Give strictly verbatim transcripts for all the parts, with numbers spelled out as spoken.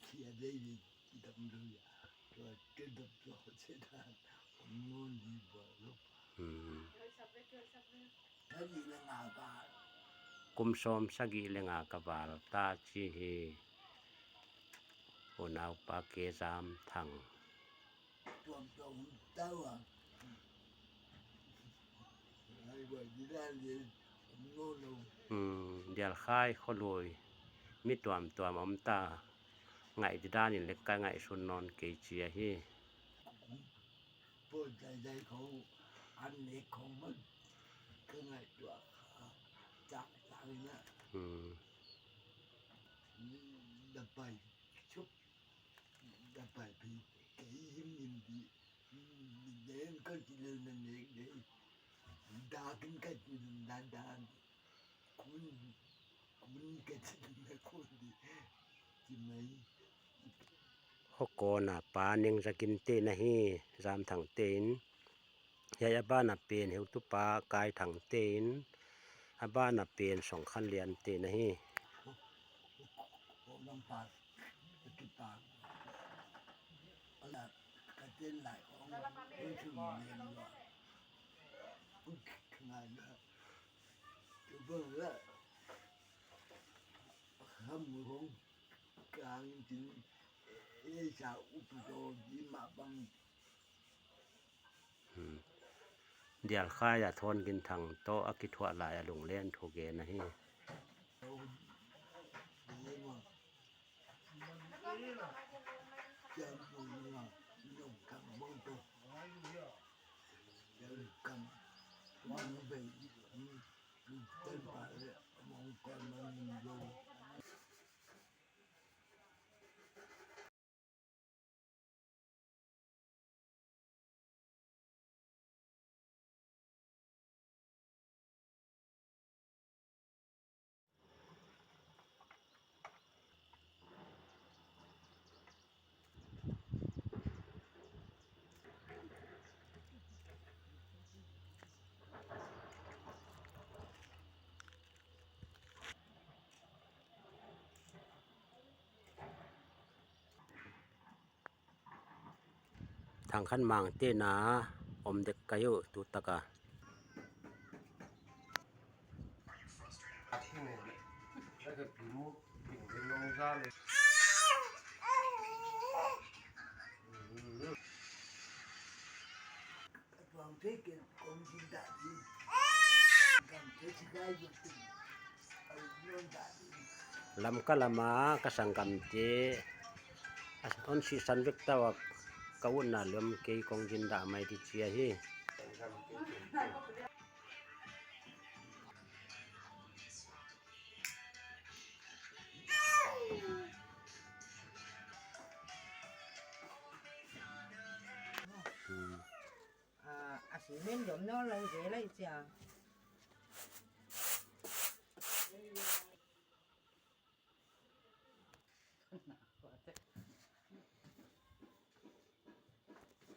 Sia dei dei dam lo ya. Tua te dam lo se dan. Om non di ba lo. Hmm. Kum sawm sagih le nga ka val ta ci hi. Unaupa K. Zam Thang. Hmm, Dialkhai khualui mi tuamtuam om ta. Ngaih didan in le ka ngaihsun nawn kei ci ahi. Pawl daidai khong an nek khong man ka ngaihtuah kha cak cak ina. Hmm. Da pai chup da pai pi kei him him di den ka ci le na nek de dakin ka ci le na dan kun kun ka ci le na kun di ci mai. Hokawna Pa Neng Za Gin te na hi, Zam Thang te in. Hiai a bana pen heutupa Kai Thang te in, a bana pen Song Khan Lian te na hi. Hmm. Dialkhai a Thawn Gin Thang tawh a kithuah lai a lunglen thu gen ahi. Thang Khan Mang te na om dek ka hi uh tu tak a. Lamka lama ka sanggamte a hon sihsan vek ta uh a, ka utna lem kei kong zin dah mai di ci ahi. Hmm. A, a si men dom no lo je lai cia.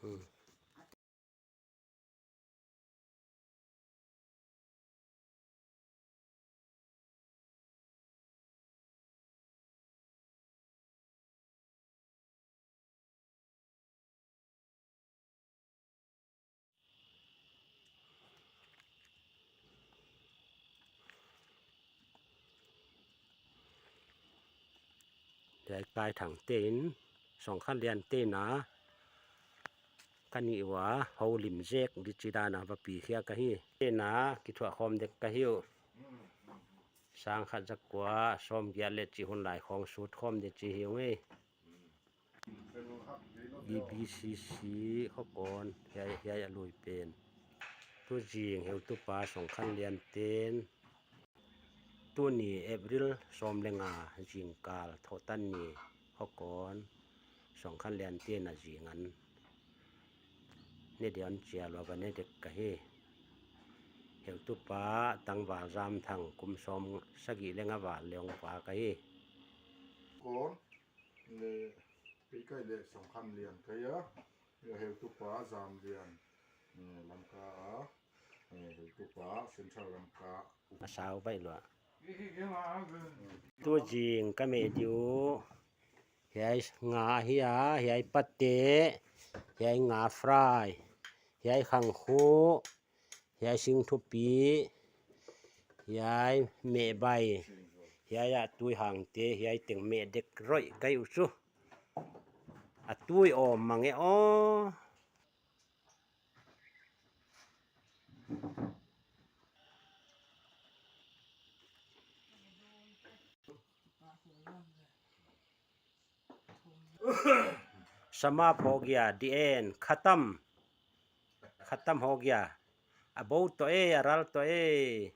Hmm. Hiai Kai Thang te in Song Khan Lian te na ka nih ua ho lim zek di ci dan a va pi khia ka hi. Te na kithuah khawm dek ka hi uh. Sang khat za kua sawm giat le cih hun lai khawng sut khawm dek ci hi uh ngei. B B C C Hokon hiai, hiai a lui pen. Tu zing heutupa Song Khan Lian ten. Tuni April sawm le nga zingkal Thawhtan ni Hokon Song Khan Lian ten a zing an ne dian cia lua va ne dek ka hi. Heutupa tangval Zam Thang kum sawm sagih le nga val le hong pa ka hi. Kon le pei kai le Song Khan Lian ka hi a. Heutupa Zam Lian, eh, Lamka a, eh, heutupa Central Lamka. A sau baih lua. Tu zing ka meh diu. Hiai nga ahi a, hiai pate, hiai nga fry, hiai khangkhu, hiai singthupi, hiai mehbai, hiai a tui hangte, hiai teng meh dek roih kai uh cu. A tui awm mang e aw. Samap ho gya, the end, khatam. Khatam ho gya. A bo tawh e, a ral tawh e.